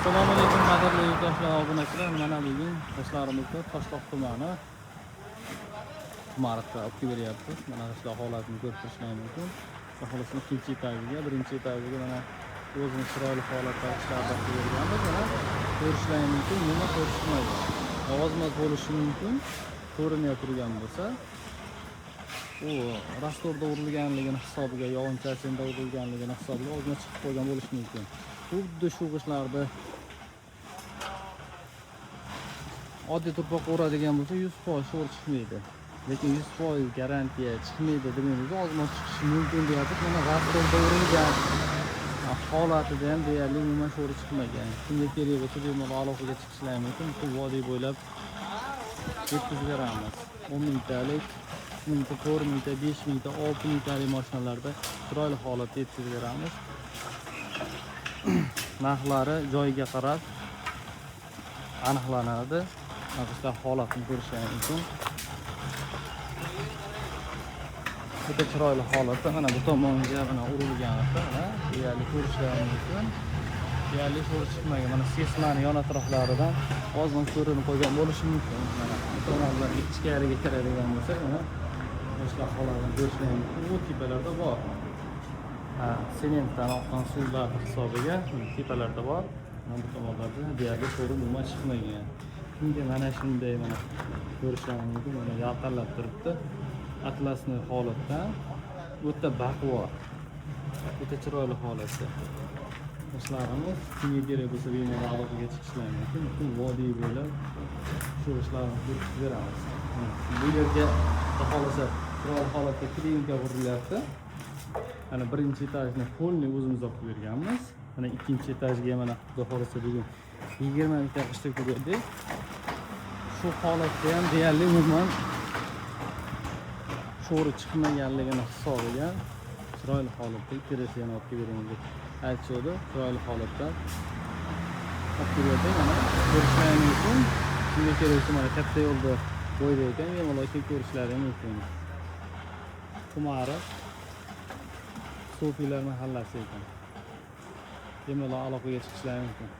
Assalomu alaykum, qadrli yurtdoshlar, obunachilar. Mana bugun qishlarimizda Toshloq tumani Qumariqda olib kelib beryapmiz. Mana qishloq holatini ko'rib turishingiz mumkin. Xudo xohlasa ikkinchi etajiga, birinchi etajiga mana o'zini chiroyli holatda qishlarni olib kelib berganmiz. Mana ko'rishlaringiz mumkin, nima ko'rishmaydi. Ovozmas bo'lishi mumkin. Ko'rinmay turgan bo'lsa, u rastorda urilganligini hisobiga, yog'in-chachinda urilganligini hisobiga ozgina chiqib qo'ygan bo'lishi mumkin. Xuddi shu g'ishtlarni oddiy turpoqqa uradigan bo'lsa 100% sho'r chiqmaydi. Lekin 100% garantiya chiqmaydi demaymiz, ozmoz chiqishi mumkin deyapmiz. Mana rastorda urilgan holatida ham deyarli umuman sho'ri chiqmagan. Kimga kerak bo'lsa bemalol aloqaga chiqishlari mumkin. Butun vodiy bo'ylab yetkazib beramiz. 10 mingtalik, 3 mingta, 4 mingta, 5 mingta, 6 mingtalik mashinalarda chiroyli holatda yetkazib beramiz. Narxlari joyiga qarab aniqlanadi. Qishloq holatini ko'rishingiz mumkin. Juda chiroyli holatda mana bu tomonga mana urilgan, mana deyarli ko'rishlaringiz mumkin. Deyarli sho'ri chiqmagan. Mana sesmani yon atroflaridan ozgina ko'rinib qo'ygan bo'lishi mumkin. Mana bu tomondan ichkariga kiradigan bo'lsak, mana qishloq holatini ko'rishingiz mumkin. U tepalarda bor. Ha, sementdan oqqan suvlar hisobiga tepalarda bor. Mana bu tomonlarda deyarli sho'ri umuman chiqmagan. Kimga mana shunday mana ko'rishlaringiz mumkin, mana yaltillab turibdi. Atlasni holatda o'ta baquvvat, o'ta chiroyli holatda. G'ishtlarimiz kimga kerak bo'lsa bemalol aloqaga chiqishlari mumkin. Butun vodiy bo'ylab shu g'ishtlarni yetkazib beramiz. Bu yerga xudo xohlasa chiroyli holatda klinika qurilyapti. Mana birinchi etajni polni o'zimiz olib berganmiz. Mana ikkinchi etajga mana xudo xohlasa bugun 20 mingta g'isht to'kib berdik. Shu holatda ham deyarli umuman sho'ri chiqmaganligini hisobiga chiroyli holatda ikkalasini olib kelib beramiz deb aytishdi. Chiroyli holatda olib kelib berdik. Mana ko'rishlaringiz mumkin. Kimga kerak bo'lsa mana katta yo'lda bo'yda ekan, bemalol kelib ko'rishlari mumkin. Qumariq Sufiylar mahallasi ekan. Bemalol aloqaga chiqishlari mumkin.